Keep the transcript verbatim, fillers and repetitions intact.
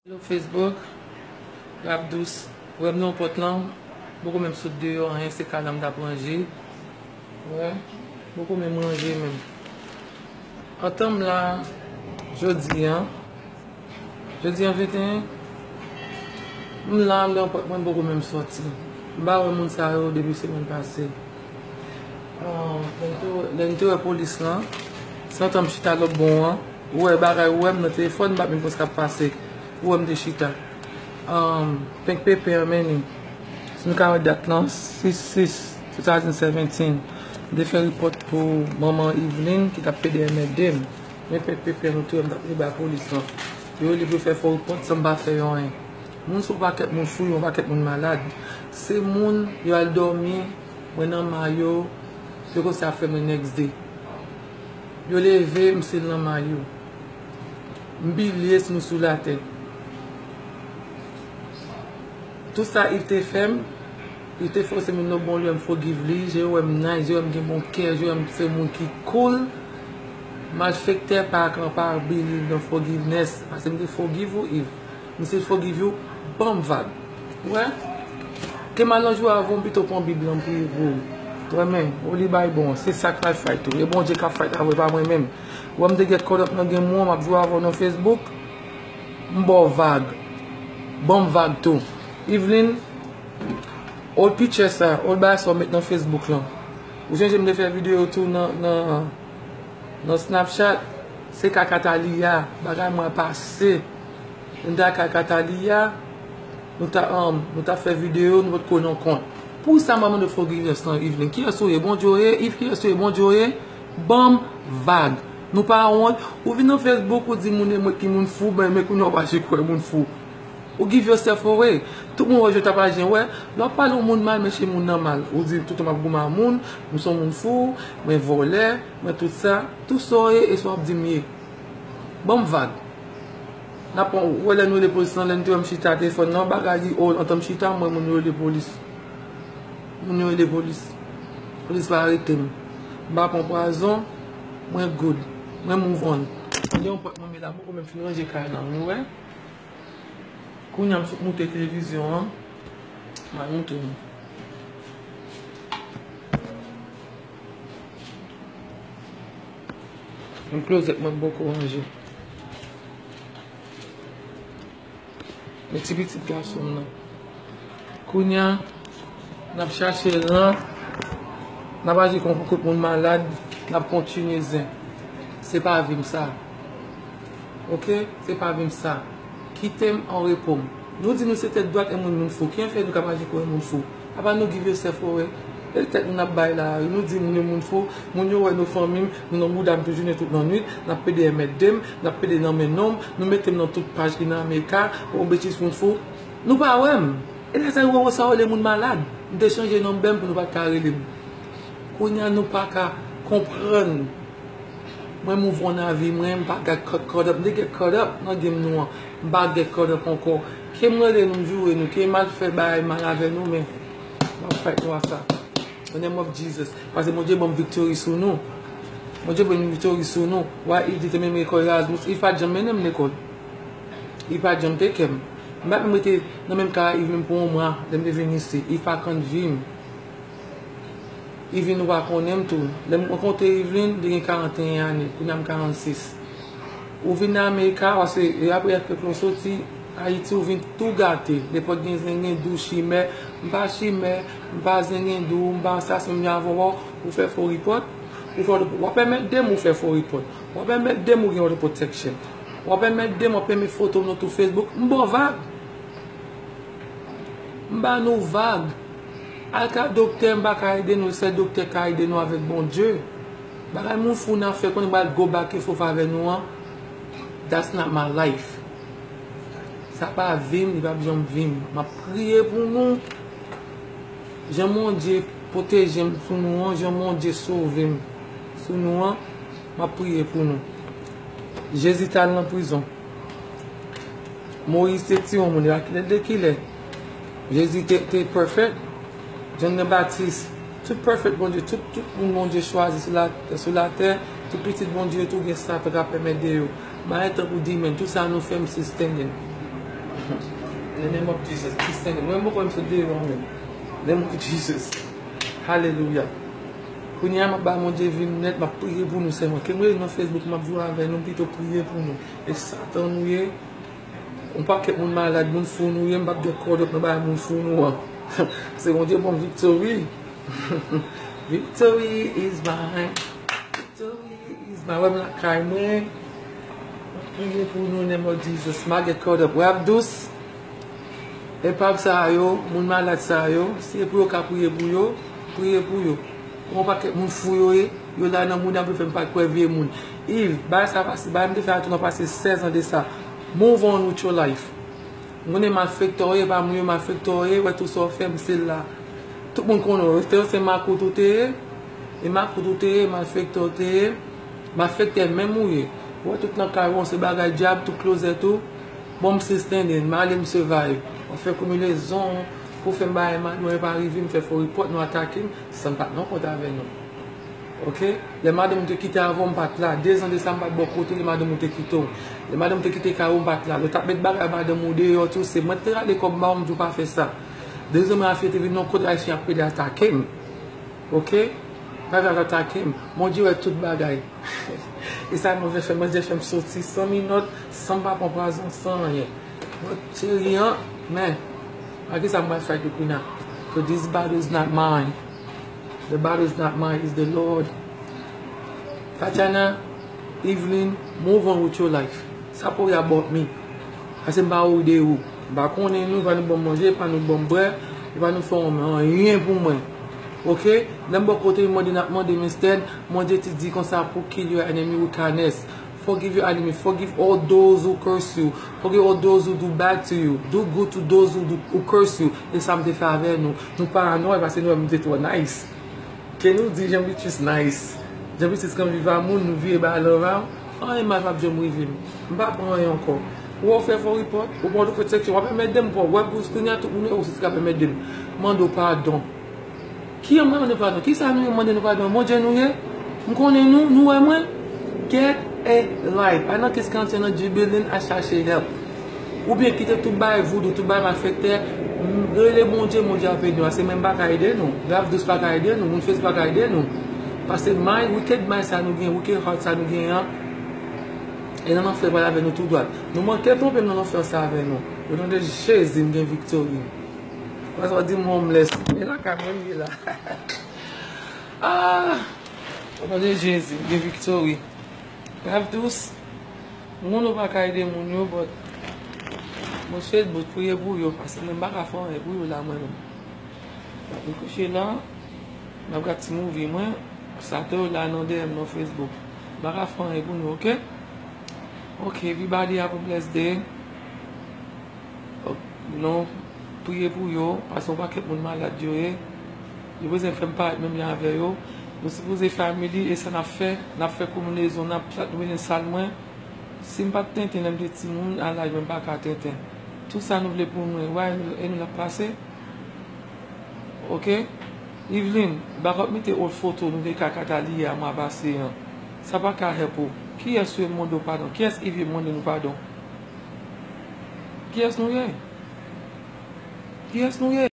Hello Facebook, Rap Dous. Ou wè m nan pòt lan, m poko menm sot deyò, anyen, se kay lan m t ap ranje. Ou wè, m poko menm ranje menm. Antan m la, jodi a, jodi a venteyen, m la, m nan pòt mwen, m poko menm sòti. M pa wè moun sa yo depi semèn pase. Ah, lè n te wè, lè n te wè polis lan, se antan m chita lòt bò an, ou wè bagay, ou wè m nan telefòn, m pa menm konn sa k ap pase. Ou wè m te chita. Um, Penk Pepe an mennen. Si nou ka wè dat lan, six six two thousand seventeen. M te fè repòt pou manman Yveline ki t ap pede enmède m. Men Penk Pepe an, nou te wè m t ap rele bay polis lan. Yo rele pou yo fè fo repòt san m pa fè yo anyen. Moun se yon pakèt moun fou, yon pakèt moun malad. Se moun, yo al dòmi, mwen nan mayo, yo konsa fè mwen next day. Yo leve, m still nan mayo. M bilye si nou sou latè. Tout sa Yves te fè m, Yves te fòse m nan bon lè m forgive li, je wè m nice, je wè m gen bon kè, je wè m se moun ki cool. Malfektè pa ka pa believe nan forgiveness, paske m te forgive ou, Yves. M still forgive you, ban m vag. Ou wè? Ke m al nan jou avè w, m pito pran Bib lan m priye pou ou. Ou wè men, ou li bay bon, se sa k pral fight ou. E Bondye k ap fight avè w, pa mwen menm. Ou wè m te get caught up nan game ou an, m ap jwe avè w nan Facebook. M ba w vag. Ban m vag tou. Yveline, old picture sa, old bagay sa w met nan Facebook lan. Ou sonje m te fè videyo tou nan, nan, nan Snapchat, se kaka Thalia, bagay mwen pase. Nou ta kaka Thalia, nou ta, um, nou ta fè videyo, nou potko nan kont. Pou sa m ap mande forgiveness lan, Yveline. Kiyès ou ye? Bondye w ye? Yves, kiyès ou ye? Bondye w ye? Ban m vag. Nou pa wont. Ou vin nan Facebook, ou di moun e mwen ki moun fou, ben, men kounye a w pa chik wè moun fou. Ou give yourself away. Tout moun wè je w t ap aji an, wè. Lè w ap pale yon moun mal, men se moun nan mal. Ou di, toutan m ap goumen a moun, m se yon moun fou, mwen vòlè, mwen tout sa. Tout sa w ye, e sa w ap di m ye. Ban m vag. N ap pran, ou wè lè nou rele polis lan, lè n te wè m chita telefòn nan, bagay li old, antan m chita, m wè moun yo rele polis. Moun yo rele polis. Polis pa arete m. M pa pran pwazon, mwen good. Mwen move on. Mwen gen yon pòt mwen men la, m poko menm fin ranje kay lan, nou wè. Kounye a m sot moute televizyon an. M al montre nou. Menm klozèt mwen m poko ranje. Men ti pitit gason m nan. Kounye a, n ap chache ran, n ap aji kon kot moun malad, n ap kontinye zen. Se pa vi m sa. Oke? Se pa vi m sa. Kite m an repo m. Nou di nou se tèt dwat e moun moun fou. Kijan fè nou ka aji kon yon moun fou? Apa nou give yourself away? E tèt nou n ap bay la a, wi. Nou di moun yo moun fou, moun yo wè nou fanmi m, nou nan bouda m tou jounen tout lannwit, n ap pede enmède m, n ap pede nan men nonm, nou mete m nan tout paj ki nan Amerika, yon betiz moun fou. Nou pa wè m. E lè sa yo wè sa yo rele moun malad. M te chanje non m pou nou pa t ka rele m. Kounye a nou pa ka konprann. Mwen move on nan vi mwen, m pa get caught up. M te get caught up nan game nou an. M pa get caught up ankò. Ke m rele nou, m joure nou, ke m al fè bagay mal avè nou, men m ap fight nou a sa. In the name of Jesus. Paske Bondye ban m victory sou nou. Bondye ban m victory sou nou. Wè, Yves te mennen m lekòl Erasmus. Yves pa t janm mennen m lekòl. Yves pa t janm take care m. M pa t menm rete nan menm kay a Yves menm pou yon mwa, lè m te vin isi. Yves pa konn vi m. Yveline, ou pa konnen m tou. Lè m rankontre Yveline, li gen karanteyen ane, kounye a m karannsis. Ou vin nan Amerika, paske apre F P K lan soti Ayiti, ou vin tou gate. Nenpòt gen zengendo, chimè. M pa chimè, m pa zengendo, m pa asasen, m vin avè w, ou fè fo repòt, ou fè, w ap enmède m, ou fè fo repòt. W ap enmède m, ou gen auto protection. W ap enmède m, w ap enmède foto m nan tout Facebook, m ba w vag. M ba nou vag. Al ka doktè, m pa ka ede nou, sèl doktè ka ede nou avèk Bondye. Bagay moun fou n ap fè, konnen pral go back and forth avè nou an, that's not my life. Sa pa vi m, li p ap janm vi m. M ap priye pou nou. Jan Bondye pwoteje m sou nou an, jan Bondye sove m sou nou an, m ap priye pou nou. Jezi t al nan prizon. Moyiz te tiye yon moun, e pa kilè de kilè. Jezi te, te perfect. Jan de Batis, tout perfect Bondye, tout, tout moun Bondye chwazi sou la, sou latè, tout pitit Bondye yo tou gen Satan k ap enmède yo. Bagay tankou demon, tout sa nou fè, m still standing. In the name of Jesus, ki sèn, mwen mwen konn sot deyò menm. Name of Jesus. Hallelujah. Kounye a m ap ba Bondye vin nèt, m ap priye pou nou sèlman. Ke m rete nan Facebook, m ap jwe avè nou, m pito priye pou nou. E Satan nou ye, yon pakèt moun malad, moun fou nou ye, m p ap gen kòdòp nan bagay moun fou nou an. Se Bondye ban m victory. Victory is mine. Victory is mine. Wè m lakay mwen. M ap priye pou nou, name of Jesus. M a get caught up. Wè ap dous. Epav sa yo, moun malad sa yo, si e pou yo ka priye pou yo, priye pou yo. Yon pakèt moun fou yo ye, yo la nan moun ap fè m pa kwè vye moun. Yves, bagay sa pase, bagay m te fè a tou nan pase sèz an de sa. Move on with your life. M konnen malfektè w ye, pa moun yo malfektè w ye, wè tou sa w fè m, se la. Tout moun konnen w, se, se makout ou te ye, e makout ou te ye, malfektè w te ye, malfektè menm ou ye. Wè tout nan kay ou, se bagay dyab, tout klozèt ou. Bon, m still standing, m ale m survive. Ou fè konbinezon pou fè m bagay mal, mwen pa rive, m fè fo repòt, nou atake m, sa m pa t nan kont avè nou. Ok? Lè madanm ou te kite avè w, m pa t la. De zan de sa, m pa t bò kote w, lè madanm ou te kite w. Lè madanm ou te kite kay ou, m pa t la. Lè w t ap met bagay madanm ou deyò tou, se mwen ki te rale kòb ba w, m di w pa fè sa. De zan mwen afye te vin nan kote ayisyen ap plede atake m. Ok? Pa vin atake m. Bondye wè tout bagay. E sa mwen fè, mwen fè m soti san minòt, san m pa pran pwazon, san anyen. Mwen cheri an, men, a ki sa mwen fè ki kounye a? So this battle is not mine. The battle is not mine, is the Lord. Tatiana, Evelyn, move on with your life. Sa pou about me. Pase m pa ou de ou. M pa konnen nou, pa nou ban m manje, pa nou ban m bwè, e pa nou fè anyen pou mwen. Ok? Lè m bò kote, mande n ap mande m instead, Bondye te di konsa pou kill your enemy with kindness. Forgive your enemy. Forgive all those who curse you. Forgive all those who do bad to you. Do good to those who, do, who curse you. E sa m te fè avè nou. Nou pa annoy paske nou wè m te twò nice. Ke nou di Jean Bitus nice. Jean Bitus kan viv a moun, nou vire ba love a, anyen mal p ap janm rive m. M pa pran anyen ankò. Ou wè w fè fo repòt, ou pran de pwoteksyon, w ap enmède m ankò. W ap bous kounye a, tout moun yo, ou se ka enmède m. Mande w padon. Ki an mande nou padon? Kisa nou ye mande nou padon? Bondye nou ye? M konnen nou, nou wè mwen? Get a life. Pa nan kes kantye nan G-Building a chache help. Oubyen kite tout bagay voodoo, tout bagay malfektè, m, rele Bondye, Bondye ap ede nou. Paske menm pa ka ede nou. Grav dous pa ka ede nou. Moun fes pa ka ede nou. Paske mind, wicked mind sa nou gen, wicked heart sa nou gen an, e nan lanfè pral avè nou tou dwat. Nou manke twonpe m nan lanfè sa avè nou. O non de Jezi, m gen viktori. Paske w di m homeless. E lakay mwen m ye la. Ah! O non de Jezi, m gen viktori. Grav dous. Moun ou pa ka ede moun yo, but mwen se bout priye pou yo, paske mwen m pa ka fè anyen pou yo la mwen menm. M kouche la, m ap gad ti movie mwen, sa tou yo la nan D M nan Facebook. M pa ka fè anyen pou nou, ok? Ok, everybody have a blessed day. Ok, nou priye pou yo, paske yon pakèt moun malad yo ye. Yo bezwen fè m parèt menm jan avè yo. Nou sipoze family, e sa n ap fè, n ap fè konbinezon, n ap chat, nou mennen sal mwen. Si m pa t tenten lè m te timoun, a laj mwen m pa ka tenten. Tout sa nou vle pou nou, e wè, e nou, e nou l ap pase. Ok? Evelyn, backup mete old foto nou te ka kataliye a mwa pase an. Sa pa ka help ou. Kiyès ou ye mande w padon? Kiyès Yves ye mande nou padon? Kiyès nou ye? Kiyès nou ye?